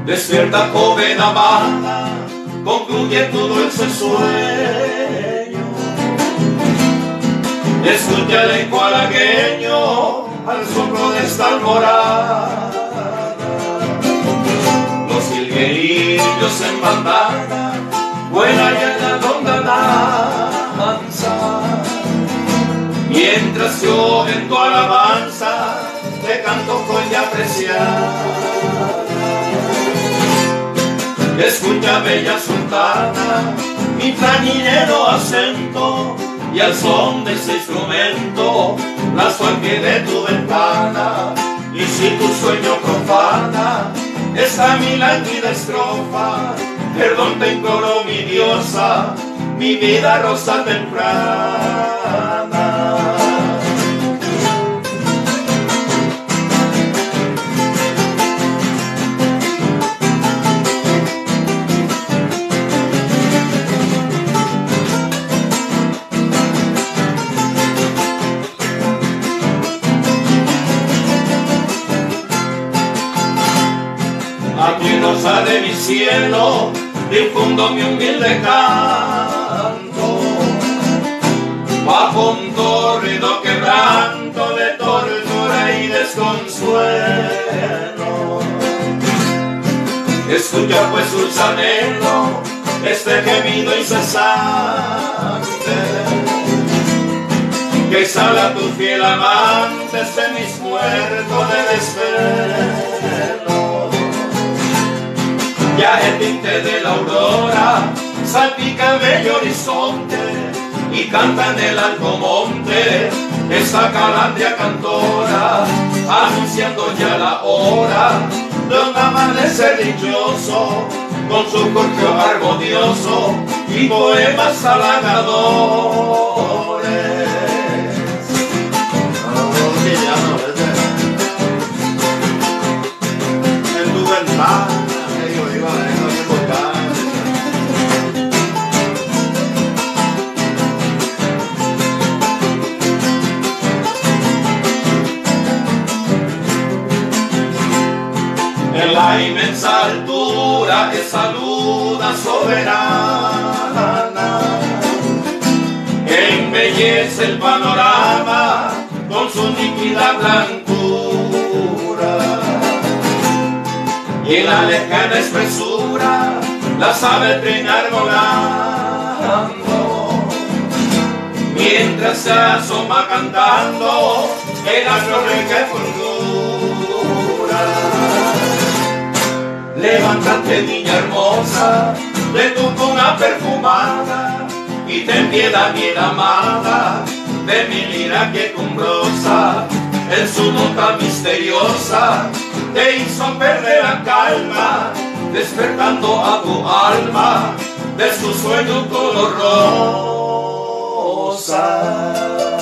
Despierta, joven amada, concluye tu dulce sueño. Escucha el eco halagueño al soplo de esta alborada. Los jilguerillos en bandada vuelan ya en la longa danza. Mientras yo en tu alabanza te canto joya preciada. Escucha, bella sultana, mi plañidero acento, y al son de ese instrumento lazo al pie de tu ventana. Y si tu sueño profana esta mi lánguida estrofa, perdón te imploro, mi diosa, mi vida rosa temprana. Aquí rosa de mi cielo, difundo mi humilde canto, bajo un tórrido quebranto de tortura y desconsuelo. Escucha pues, dulce anhelo, este gemido incesante, que exhala tu fiel amante, este mis muerto de desvelo. Ya el tinte de la aurora salpica el bello horizonte y canta en el alto monte esa calandria cantora, anunciando ya la hora de un amanecer dichoso, con su corpio armonioso y poemas halagadores. En tu ventana, digo, digo, no te tocar. En la inmensa altura esa luna soberana embellece el panorama con su nítida blancura, y en la lejana espesura la sabe trinar volando, mientras se asoma cantando el astro rey que fulgura. Levántate, niña hermosa, de tu cuna perfumada, y ten piedad, bien amada, de mi lira quejumbrosa. En su nota misteriosa te hizo perder la calma, despertando a tu alma de su sueño color rosa.